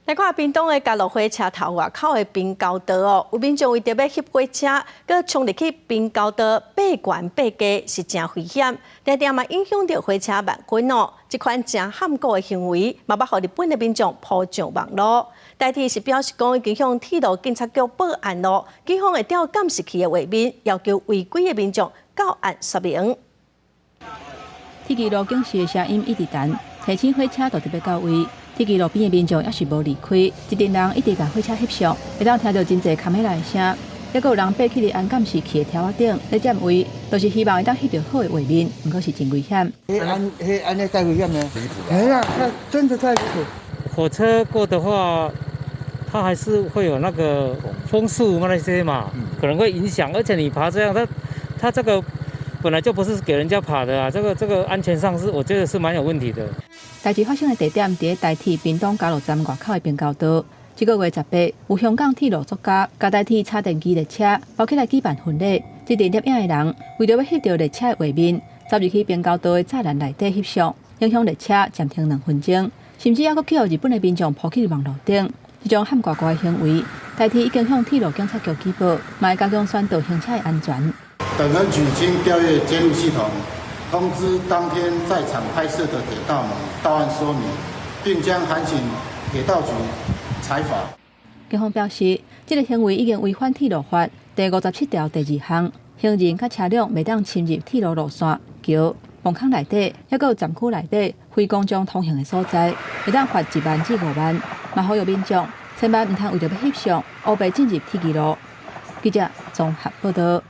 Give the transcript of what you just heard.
來看屏東的嘉樂火車頭外口的平交道哦，有民眾為著欲翕火車，閣衝入去平交道爬懸爬低，是誠危險，定定嘛影響著火車慢滾哦。這款誠譀古的行為，嘛捌予日本的民眾鋪上網路。台鐵是表示講已經向鐵路警察局報案咯，警方會調監視器的畫面，要求違規的民眾到案說明。鐵支路警示的聲音一直彈，提醒火車就欲到位。鐵支路邊的民眾猶是無離開，一陣人一直共火車翕相，會當聽著真濟坎仔的聲，猶閣有人爬去佇安監視器的柱仔頂咧佔位，就是希望會當翕著好的畫面，毋過是真危險。彼按彼按呢太危險了，哎呀，真的太離譜。火車過的話，它還是會有那個風速嘛那些嘛，可能會影響。而且你爬這樣，它這個本來就不是給人家爬的啊，這個安全上是我覺得是蠻有問題的。代誌發生的地點佇咧台鐵屏東嘉樂站外口的平交道。這個月18，有香港鐵路作家共台鐵插電機列車包起來舉辦婚禮。這陣攝影的人為著欲翕著列車的畫面，走入去平交道的柵欄內底翕相，影響列車暫停2分鐘，甚至猶閣予日本的民眾鋪去網路頂。這種譀呱呱的行為，台鐵已經向鐵路警察局舉報，嘛會加強宣導行車的安全。本分局經調閱監錄系統，通知當天在場拍攝的鐵道迷到案說明，並將函請鐵道局裁罰。警方表示，這個行為已經違反鐵路法第57條第二項，行人佮車輛袂當侵入鐵路路線、橋、墓坑內底，猶閣有站區內底非公眾通行的所在，會當罰1萬至5萬。嘛呼籲民眾千萬毋通為著欲翕相，烏白進入鐵支路。記者綜合報導。